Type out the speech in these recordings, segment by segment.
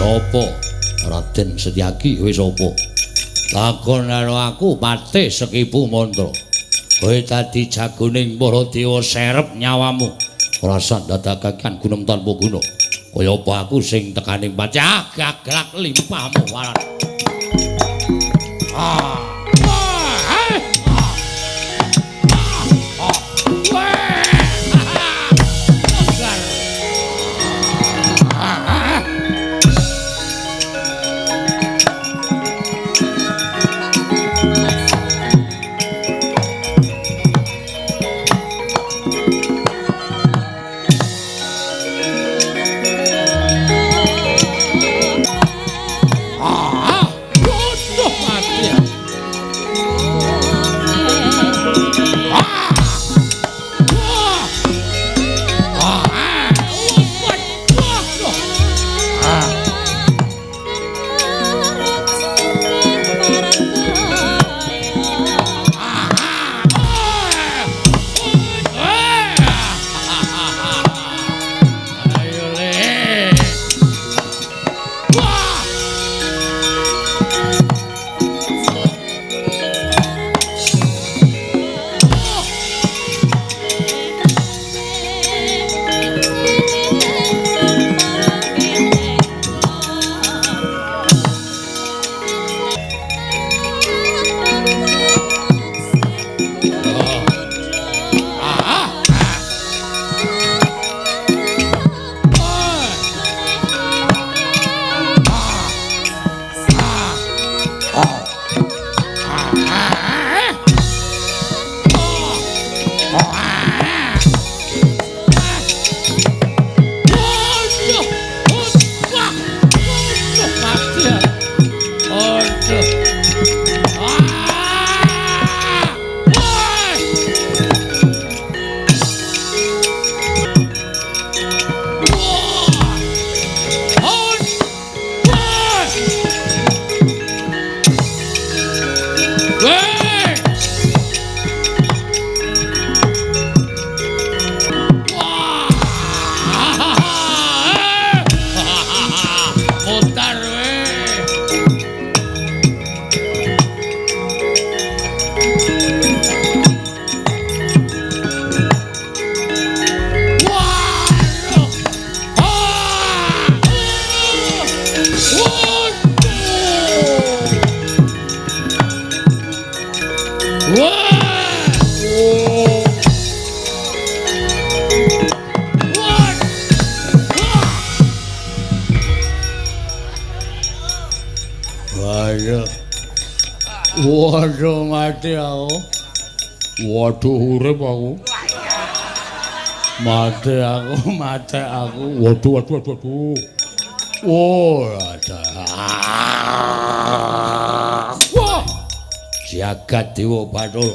Sapa? Raden Setyaki kowe sapa? Takon karo aku Patih Sekipu Mantra. Kowe dadi jagoning para dewa serep nyawamu. Ora usah ndadakaken gunem tanpa guna. Kaya apa aku sing tekaning pacah gaglak limpahmu waran. Ah. Waduh mati aku. Waduh urip aku. Mati aku, mati aku. Waduh, waduh, waduh, waduh. Oh, ada. Wah. Jagat Dewa Bathara.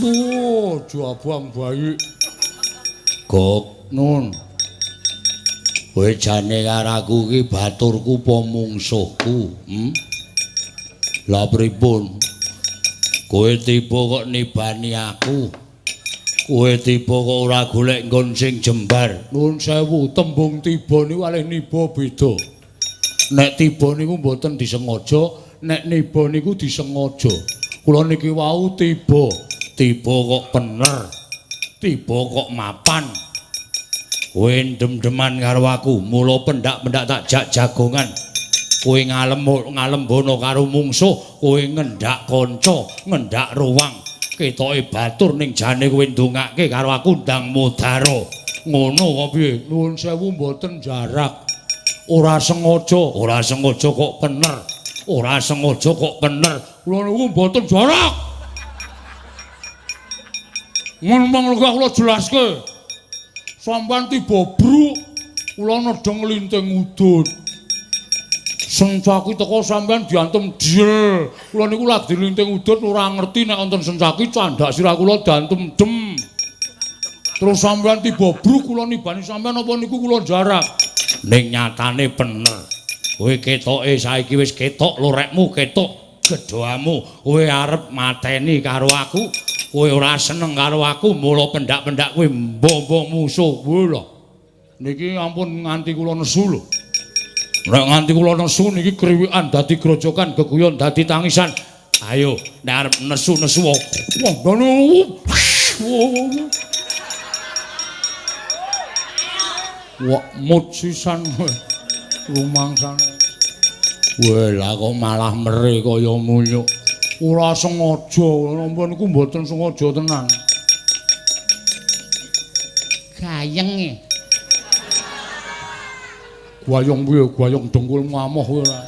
Oh, jabang bayi. Gok nun. Kowe jane karo aku iki baturku apa mungsuhku? Lah pripun? Kowe tiba kok nibani aku. Kowe tiba kok ora golek nggon sing jembar. Nuwun sewu, tembung tiba niku kalih niba beda. Nek tiba niku mboten disengaja, nek niba niku disengaja. Kula niki wau tiba, tiba kok pener. Tiba kok mapan. Kowe ndem-deman karo aku, mula pendak-pendak tak jak jagongan. Kowe ngalembono karo mungsuh, kowe ngendak kanca, ngendak ruwang. Ketoke batur ning jane kowe ndongake karo aku ndang mudara. Ngono kok piye? Nuwun sewu mboten jarak. Ora sengaja, ora sengaja kok pener. Ora sengaja kok pener. Kula niku mboten jarak. Ngomong kula jelaske. Sampeyan tiba bruk, kula nedheng linting udut. Sencaki teko sampeyan diantem diel. Kula niku lagi linting udut ora ngerti nek wonten sencaki candhak sirah kula diantem dem. Terus sampeyan tiba bruk kula nibani sampeyan apa niku kula jarak. Ning nyatane pener. Kowe ketoke saiki wis ketok lorekmu, ketok gedhoamu. Kowe arep mateni karo aku. Kowe ora seneng karo aku, mula pendak-pendak kowe mbombo musuh. Lho. Niki ampun nganti kula nesu lho. Nek nganti kula nesu niki kriwikan dadi grojokan, geguyon dadi tangisan. Ayo, nek arep nesu-nesu wong. Wah, mut sisan rumangsane. Weh, lah kok malah mere kaya munyuk. Ora sengaja, napa niku mboten sengaja tenan. Gayenge. Gayeng piye? Gayeng dengkulmu amoh kowe ora.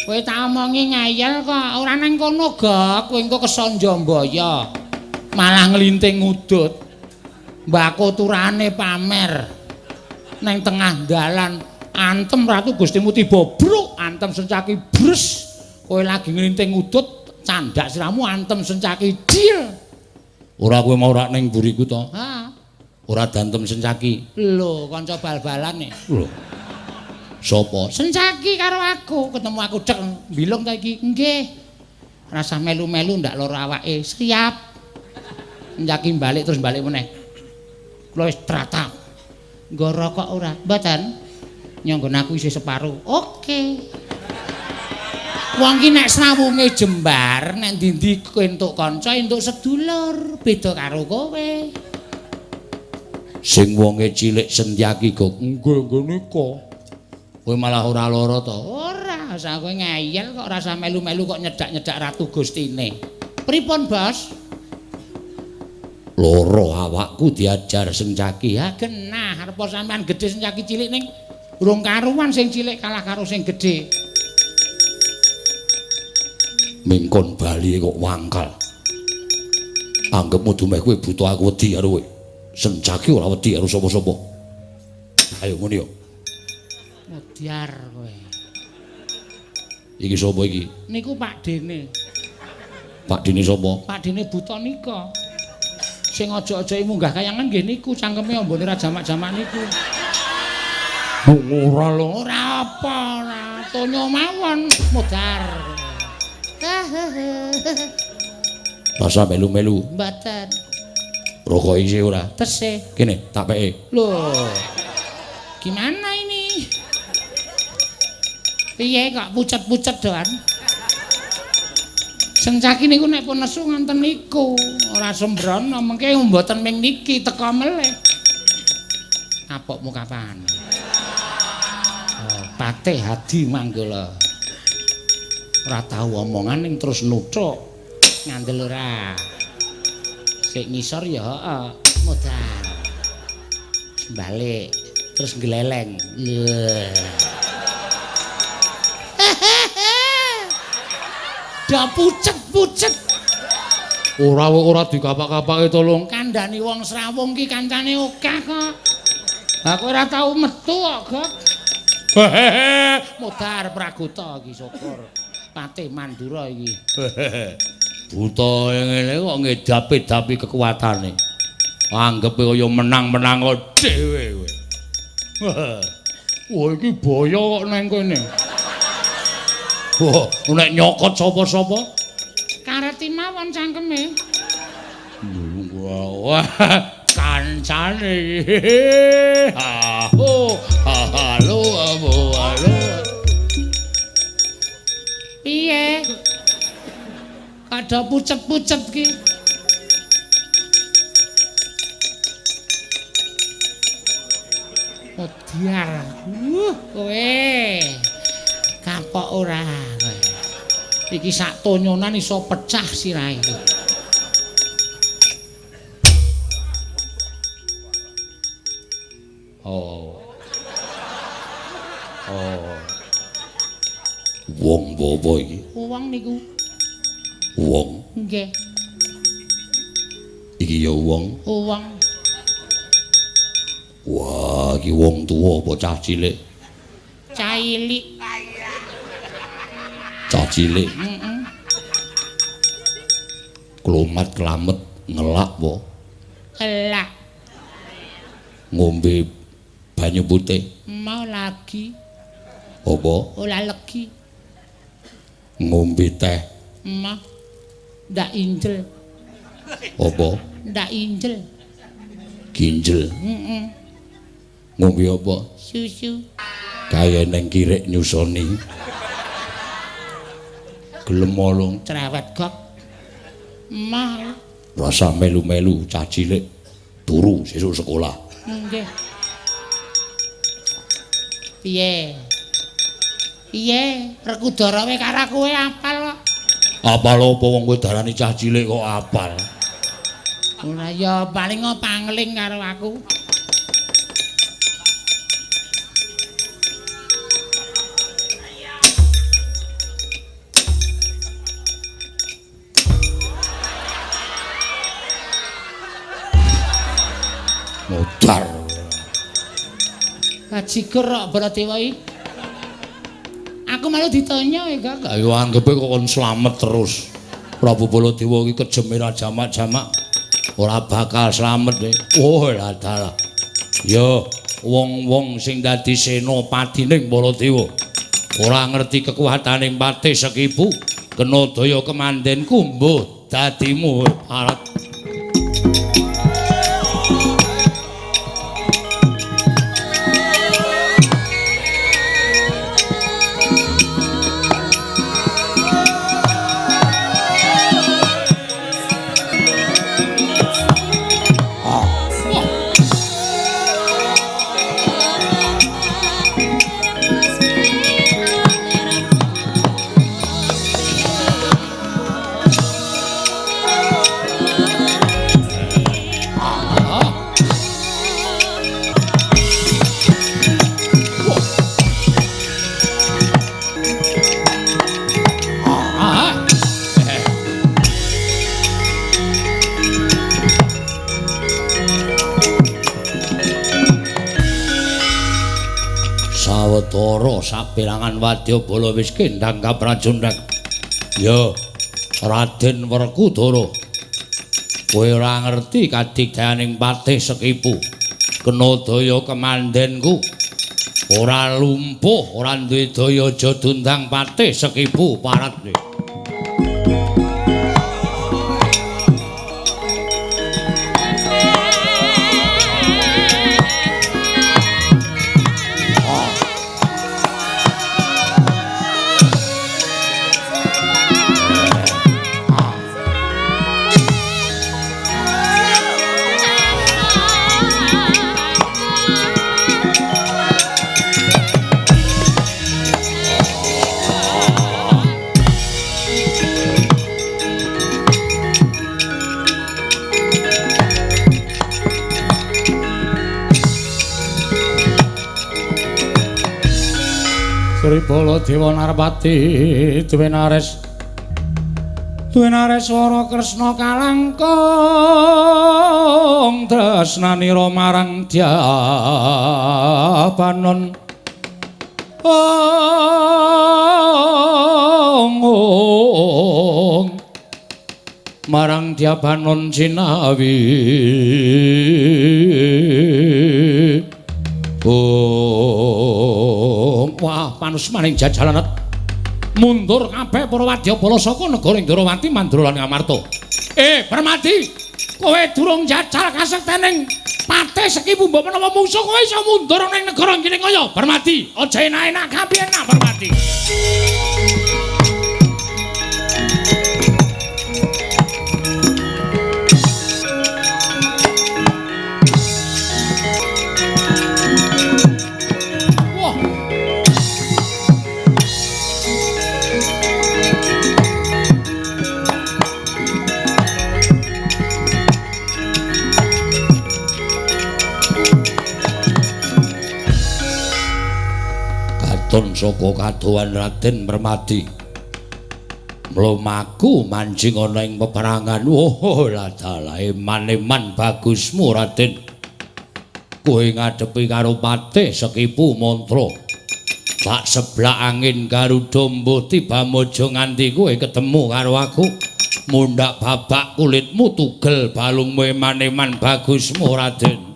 Kowe tak omongi ngayal kok, ora nang kono, Gok. Kowe engko kesanja mbaya. Malah nglinting ngudut. Mbako turane pamer. Neng tengah dalan antem Ratu Gustimu tiba bruk, antem Sencaki bres. Kowe lagi nglinting ngudut, candak siramu antem Sencaki dil. Ora kowe mau ora ning mburiku to? Ha. Ora dantem Sencaki. Lho, kanca bal-balane. Lho. Sopo? Sencaki karo aku, ketemu aku cek bilung ta iki. Nggih. Rasah melu-melu ndak lara awake. Siap. Sencaki balik terus balik meneh. Kula wis tratap. Nggo rokok ora? Mboten. Nyanggon aku isih separo. Oke. Wong ki nek srawunge jembar, nek ndi-ndi entuk kanca, entuk sedulur, beda karo kowe. Sing wonge cilik Sentyaki kok nggih nggih nika. Kowe malah ora lara to? Ora, asa kowe ngeyel kok rasa melu-melu kok nyedak-nyedak Ratu Gustine. Pripun, Bos? Loro awakku diajar Sencaki. Ha genah, arep sampean gedhe Sencaki cilik ning urung karuan sing cilik kalah karo sing gedhe. Mingkon bali kok wangkal. Anggepmu dumeh kowe buta aku wedi karo kowe. Sencaki ora wedi karo sapa-sapa. Ayo ngono yo. Mudyar kowe. Iki sapa iki? Niku Pak Dene. Pak Dene sapa? Pak Dene buta nika. Sing aja-aja munggah kayangan nggih niku cangkeme ambone ra jamak-jamak niku. Ora lho, ora apa ora tonyo mawon mudhar. Rasa melu-melu. Mboten. Rokok isih ora? Tesih. Kene tak peke. Lho. Gimana ini? Piye kok pucet-pucet doan? Sencaki niku nek pun nesu ngonten niku, ora sembrono mengke mboten ming niki teka melih. Kapokmu kapan? Oh, Patih Hadi Manggala. Ora tau omongan ning terus nuthuk. Ngandel ora. Sik ngisor ya heeh, modar. Balik terus gleleng. Dah pucet-pucet. Ora ora dikapak-kapake tolong. Kandhani wong srawung ki kancane akeh kok. Lah kowe ora tau metu kok, Gok. Modar Pragota iki syukur. Patih Mandura iki. Buta ngene kok ngedapi-dapi kekuatane. Anggepe kaya menang-menang dhewe kowe. Wah iki boyo kok nang kene. Wah, nek nyokot sapa-sapa? Kareti mawon cangkeme. Wah, kancane iki. Ha ho, halo, halo. Piye? Kada pucet-pucet ki. Modyar. Kowe. Kapok ora kowe. Iki sak tonyonan iso pecah sirahe iki. Oh. Oh. Wong apa iki? Wong niku. Wong. Nggih. Iki ya wong. Wong. Wah, iki wong tuwa apa cah cilik? Cah cilik. Cah cilik. Heeh. Klomat klamet ngelak apa? Ngelak. Ngombe banyu putih. Mau lagi. Apa? Ora legi. Ngombe teh. Mah. Ndak injel. Apa? Ndak injel. Ginjel. Heeh. Ngombe apa? Susu. Kaya neng kirik nyusoni. Gelem molong cerewet gok. Mal. Rasa melu-melu cah cilik turu sesuk sekolah. Nggih. Piye? Piye? Werkudara kowe karo kowe apal kok. Apal apa wong kowe darani cah cilik kok apal? Ora ya paling pangling karo aku. Modar. Bajigur kok Baladewa iki. Aku malu ditanya ya, Kak. Ayo anggepe kok kon slamet terus. Prabu Baladewa iki kejeme ra jamak-jamak. Ora bakal slamet. Oh, lah dalah. Ya, wong-wong sing dadi senopatining Baladewa ora ngerti kekuatane Patih Sekipu, kena daya kemandenku mbuh dadimu arat. Sawetara saperangan wadyabala wis kendhang kaprajundhang. Ya, Raden Werkudara, kowe ora ngerti kadigdayaning Patih Sekipu. Kena daya kemandenku. Ora lumpuh, ora duwe daya aja dundang Patih Sekipu parat. Sri Baladewa Narpati duwe nareswara Kresna kalangkung tresnanira marang Dyabanon. Ong marang Dyabanon jinawi. Oh, wah panusmaning jajalanet mundur kabeh para wadyabala saka negara Indrawati Mandra lan Ngamarta. Permadi, kowe durung jajal kasektening Patih Sekipu mbok menawa mungsuh kowe iso mundur ning negara Giringkaya. Permadi, aja enak-enak kabeh enak Permadi. Katon saka kadohan Raden Permadi mlumaku manjing ana ing peperangan. Oh ladalah eman-eman bagusmu Raden. Kowe ngadepi karo Patih Sekipu Mantra. Tak seblak angin Garuda mbuh tiba mojo nganti kowe ketemu karo aku. Mundhak babak kulitmu tugel balungmu eman-eman bagusmu Raden.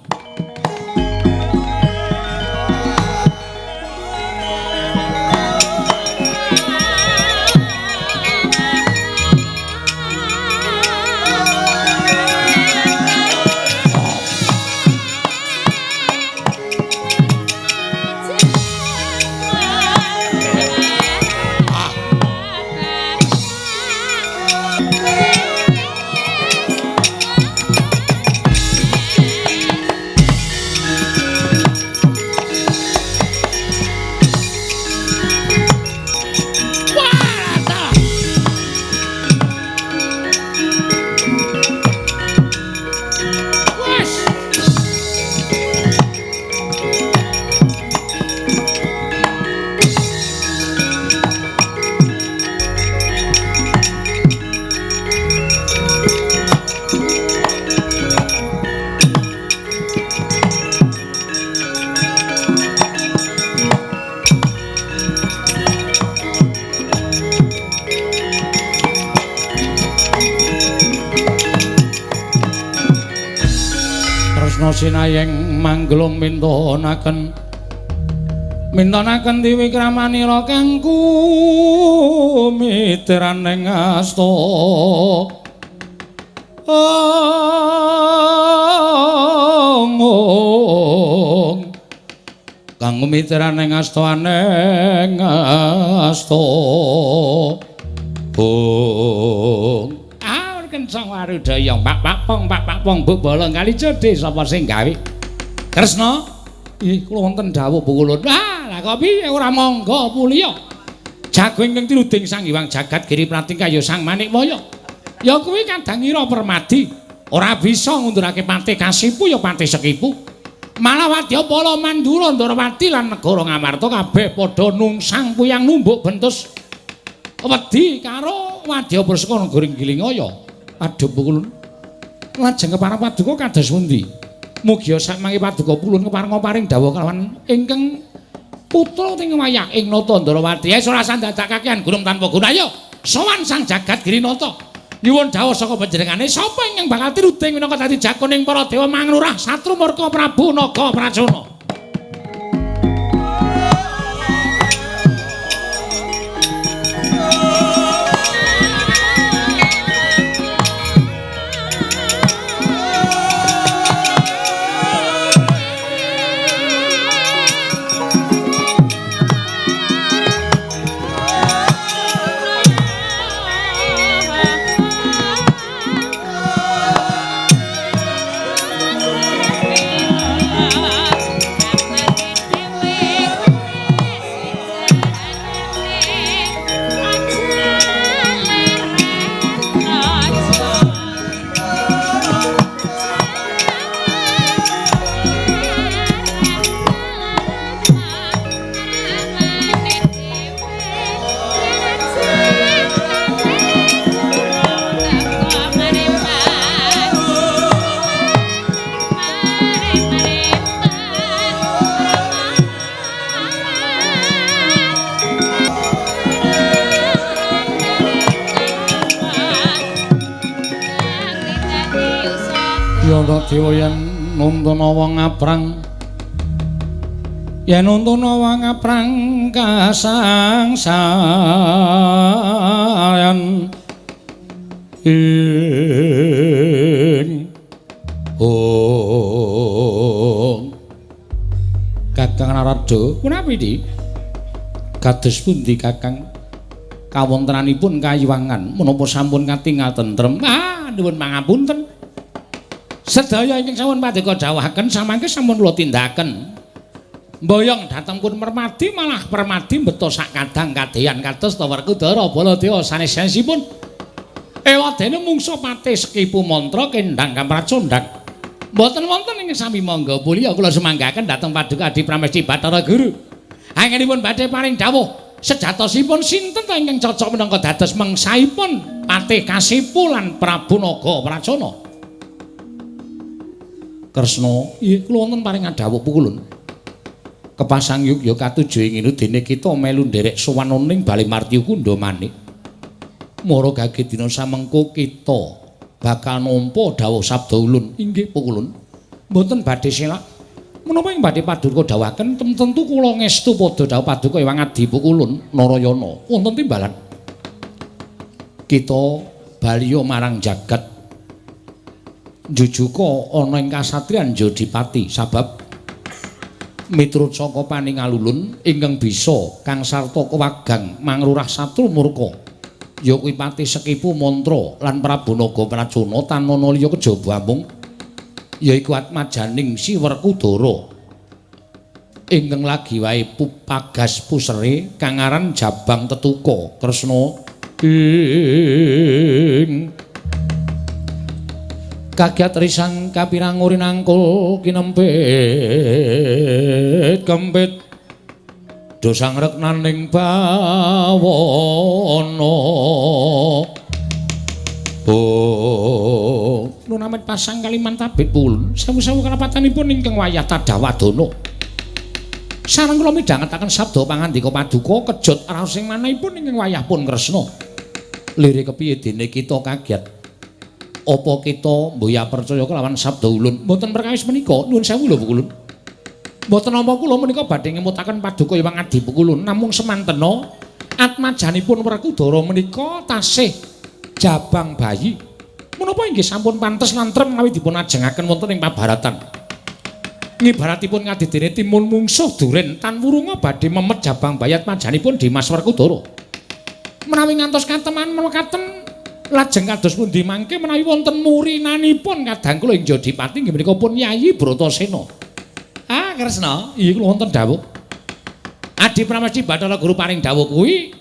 Jinayeng manggelung mintonaken mintonaken diwikramanira kang kumitran ing asta. Ong kang kumitran ing asta aneng asta. Ong kencang warudaya pak pak pong pak pak pong bu bolong kali jode sapa sing gawe Kresna ih kula wonten dawuh pukulun. Ah lah kok piye ora mangga puliya jago ingkang tiluding Sang Hyang Jagat Giri Pratingkah ya Sang Manikwaya ya kuwi kadangira Permadi ora bisa ngundurake Patih Kasipu ya Patih Sekipu malah wadyabala Mandura Ndrawati lan negara Ngamarta kabeh padha nungsang puyang numbuk bentus wedi karo wadyabala saka negara Gilingaya. Aduh pukulun lajeng kepareng paduka kados pundi? Mugia sakmangke paduka pulun keparenga paring dawuh kalawan ingkang putra ting wayah ing Nata Ndrawati. Wis ora sandadak kakean gunung tanpa guna. Ayo sowan Sang Jagat Girinata. Nyuwun dawuh saka panjenengane sapa ingkang bakal tiruding minangka dadi jagoning para dewa manglurah satru murka Prabu Naga Pracona. Dewa yen nuntuna wong aprang yen nuntuna wong aprang kasangsayan ing ong Kakang Narada punapi di kados pundi Kakang kawontenanipun kayiwangan menapa sampun katingal tentrem? Ah nuwun pangapunten sedaya ingkang sampun paduka dawuhaken samangke sampun kula tindakaken. Mboyong dhateng pun Permadi malah Permadi mbeta sak kadang kadeyan kados ta Werkudara Baladewa sanes-sanesipun. Ewadene mungsa Patih Sekipu mantra kendhang kamracondhang. Mboten wonten ingkang sami mangga puliya kula sumanggaken dhateng paduka Adi Pramesti Bathara Guru. Anggenipun badhe paring dawuh sejatosipun sinten ta ingkang cocok minangka dados mangsaipun Patih Kasipu lan Prabu Naga Pracona. Kresna, iya kula wonten paring dawuh pukulun. Kepasang yugya katuju ing dene kita melu nderek sowan ning Bale Martya Kundha Manik. Mara gage dina samengko kita bakal nampa dawuh sabda ulun. Inggih pukulun. Mboten badhe selak. Menapa ing badhe paduka dawuhaken tentu kula ngestu padha dawuh paduka Ewang Adi pukulun Narayana. Wonten timbalan. Kita baliya marang jagat. Jujuka ana ing kasatriyan Jodipati sabab miturut saka paningalulun ingkang bisa kang sarta kewagang mangrurah satru murka ya kuwi Patih Sekipu mantra lan Prabu Naga Pracona tanana liya kejaba amung yaiku atmajaning Si Werkudara ingkang lagi wae pupagas pusere kang aran Jabang Tetuka Kresna ing kagiat risang kapirang urinangkul kinempit kempit dosang reknaning bawana. Oh nunamit pasang kaliman tabit pulun sewu-sewu kalapatanipun ingkang wayah tadawadana sareng kula midhangetaken sabda pangandika paduka kejut raos sing manahipun ingkang wayah pun Kresna lire kepiye dene kita kagiat Apa kita mboya percaya kelawan sabda ulun? Mboten perkawis menika, nuwun sewu lho Pukulun. Mboten nampa kula menika badhe ngemutaken paduka Hyang Adi Pukulun, namung semantena atmajanipun Werkudara menika tasih jabang bayi. Menapa inggih sampun pantes lan trem menawi dipun ajengaken wonten ing pabaratan. Ngibaratipun ngadidene timun mungsuh duren tan wurunga badhe memet jabang bayi atmajanipun Dimas Werkudara. Menawi ngantos kateman mekaten lajeng kados pundi mangke menawi wonten murinanipun kadang kula ing Jodipati inggih menika pun Yayi Bratasena. Ah Kresna, iya kula wonten dawuh. Adi Pramesti Bathara Guru paring dawuh kuwi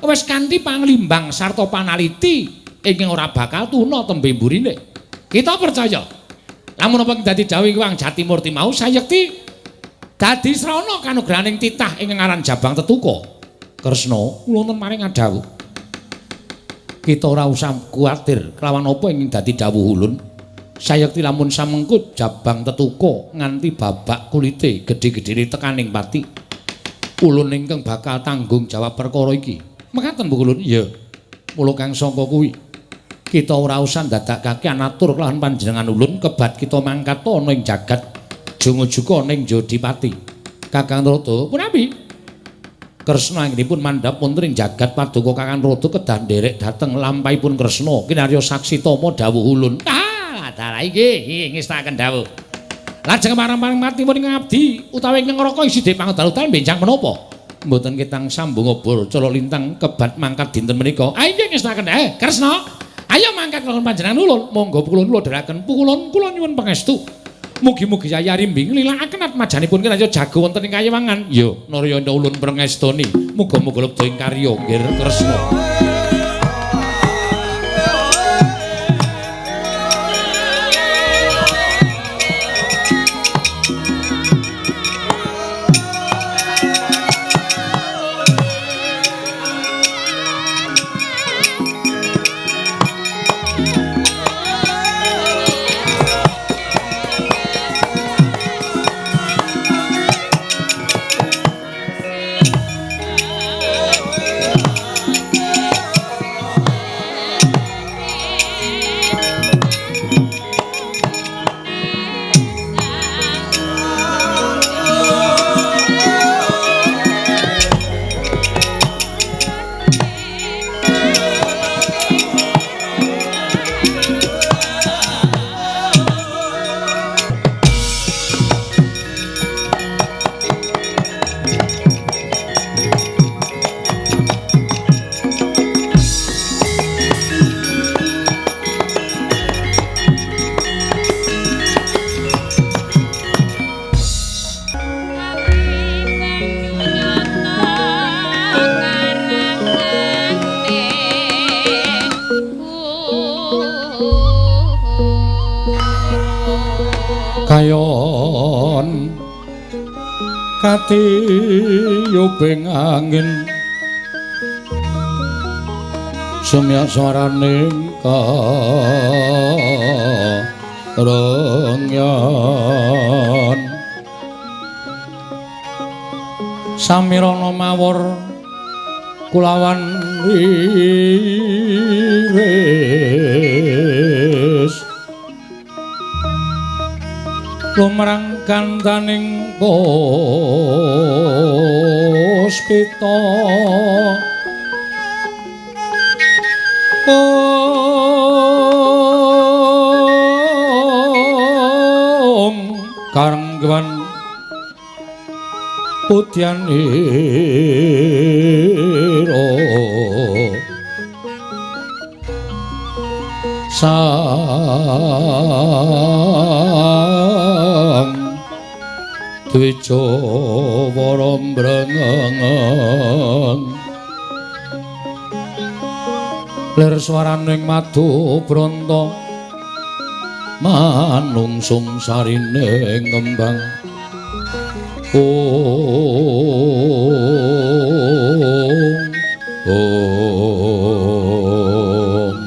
wis kanthi panglimbang sarta panaliti ingkang ora bakal tuna tembe mburine. Kita percaya. Lamun apa dadi dawuh Hyang Jatimurti mau sayekti dadi srana kanugrahaning titah ingkang aran Jabang Tetuka. Kresna, kula wonten maring adhawuh. Kita ora usah kuwatir kelawan apa ingkang dadi dawuh ulun. Sayekti lamun samengkut Jabang Tetuka nganti babak kulite gedhe-gedhene tekaning pati. Ulun ingkang bakal tanggung jawab perkara iki. Mekaten Bu Ulun? Iya. Mula kang sangka kuwi kita ora usah ndadakake anatur kelawan panjenengan ulun kebat kita mangkat ana ing jagat jungujuka ning Jodipati. Kakang Rada punapi? Kresna anggenipun mandhap wonten ing jagat paduka Kakang Rada kedah nderek dhateng lampahipun Kresna kinarya saksi tama dawuh ulun. Ah, dalah iki ngestaken dawuh. Lajeng marang-marang matipun ing abdi utawi ing neraka isi pangedalutan benjang menapa? Mboten ketang sambung obor cala lintang kebat mangkat dinten menika. Ah inggih ngestaken. Kresna, ayo mangkat kelawan panjenengan ulun. Monggo kula dherekaken pukulun kula nyuwun pangestu. Mugi-mugi Yayi Arimbing nglilakaken atmajanipun kinarya jago wonten ing kayewangan. Ya, Narayana ulun prengestoni. Muga-muga lebda ing karya nggih Kresna. Kayon katiyubing angin sumyak swaraning karengyan samirana mawur kulawan iris lumrang kantaning puspita om karengwan putyanira sang dwija warambrengeng lir swaraning madu bronto manungsung sarine kembang om om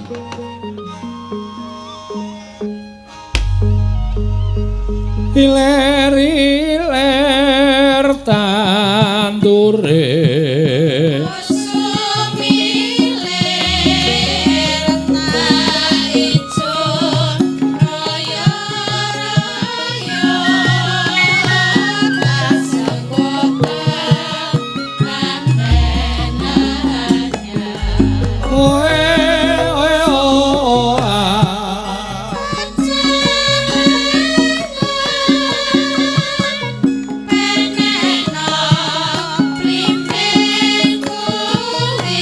iler iler tandure Sumilir ta ijo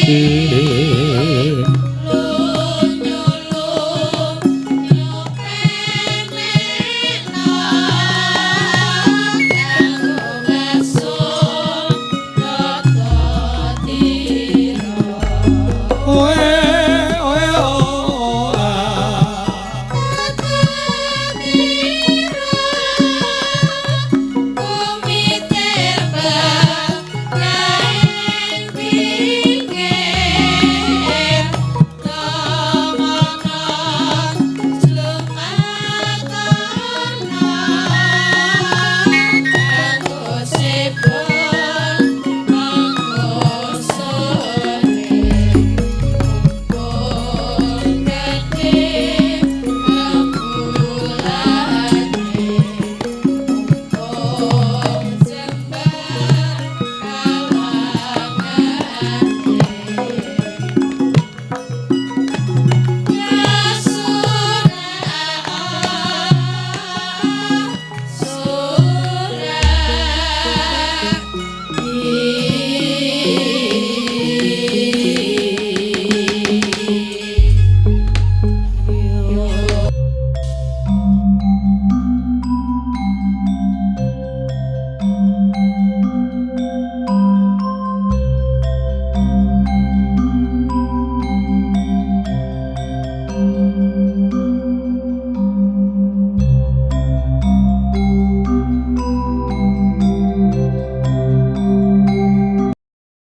Kabeh.